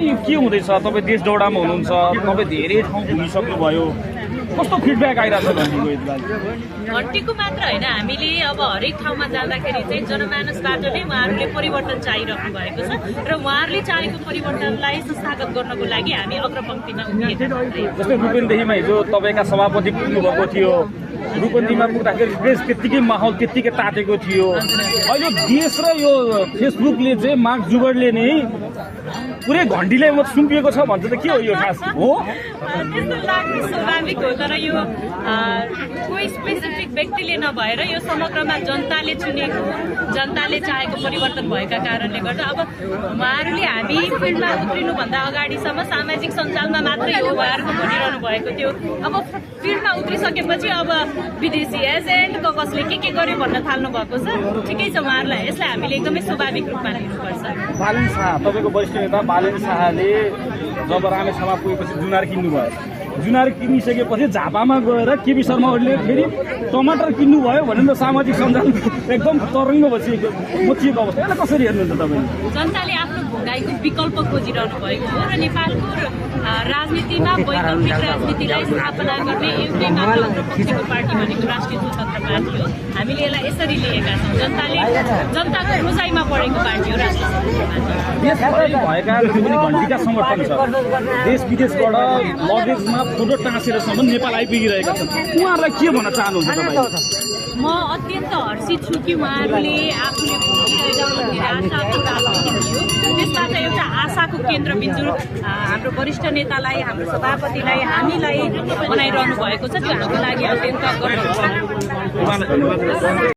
के हुँदैछ? तपाईँ देश दौडामा हुनुहुन्छ, तपाईँ धेरै ठाउँ घुमिसक्नुभयो, कस्तो फिडब्याक आइरहेछ घन्टीको यसलाई? घन्टीको मात्र होइन, हामीले अब हरेक ठाउँमा जाँदाखेरि चाहिँ जनमानसबाट नै उहाँहरूले परिवर्तन चाहिरहनु भएको छ र उहाँहरूले चाहेको परिवर्तनलाई संस्थागत गर्नको लागि हामी अग्रपङ्क्तिमा उभिएका छौँ। जस्तै रूपन्देहीमा हिजो तपाईँका सभापति पुग्नुभएको थियो, रूपन्देहीमा पुग्दाखेरि देश त्यत्तिकै माहौल त्यत्तिकै तातेको थियो। अहिले देश र यो फेसबुकले चाहिँ मार्क जुगरले नै पुरै घन्टीलाई सुम्पिएको छ भन्छ त के हो यो खास हो? त्यस्तो लाग्नु स्वाभाविक हो, तर यो कोही स्पेसिफिक व्यक्तिले नभएर यो समग्रमा जनताले चुनेको, जनताले चाहेको परिवर्तन भएका कारणले गर्दा अब उहाँहरूले हामी फिल्डमा उत्रिनुभन्दा अगाडिसम्म सामाजिक सञ्जालमा मात्रै हो उहाँहरूको भनिरहनु भएको थियो। अब फिल्डमा उत्रिसकेपछि अब विदेशी एजेन्ट कसले के गर्यो भन्न थाल्नु भएको छ। ठिकै छ उहाँहरूलाई, यसलाई हामीले एकदमै स्वाभाविक रूपमा लिनुपर्छ। बालेन शाह, तपाईँको वरिष्ठ नेता बालेन शाहले जब रामेछापमा पुगेपछि जुनार किन्नुभयो, जुनार किनिसकेपछि झापामा गएर केपी शर्मा ओलीले फेरि टमाटर किन्नुभयो भनेर सामाजिक सञ्जाल एकदम तरङ्ग मचिएको अवस्था। यसलाई कसरी हेर्नुहुन्छ तपाईँले? जनताले आफ्नो भोगाईको विकल्प खोजिरहनु भएको हो र नेपालको राजनीतिमा वैकल्पिक राजनीतिलाई स्थापना गर्ने एउटै मात्र अग्रपक्षीको पार्टी भनेको राष्ट्रिय स्वतन्त्र पार्टी हो। हामीले यसलाई यसरी लिएका छौँ, जनताको रोजाइमा परेको पार्टी हो राष्ट्रिय स्वतन्त्र पार्टी। भएका घन्टीका समर्थन छ, देश विदेशबाट लगेजमा फोटो टाँसेरसम्म नेपाल आइपुगिरहेका छन्, उहाँहरूलाई के भन्न चाहनुहुन्छ तपाईँ? म अत्यन्त हर्षित छु कि उहाँहरूले आफूले भोगिरहेका निराशाको राजनीति थियो त्यसबाट एउटा आशाको केन्द्रबिन्दु हाम्रो वरिष्ठ नेतालाई, हाम्रो सभापतिलाई, हामीलाई बनाइरहनु भएको छ। त्यो हाम्रो लागि अत्यन्त गर्व छ।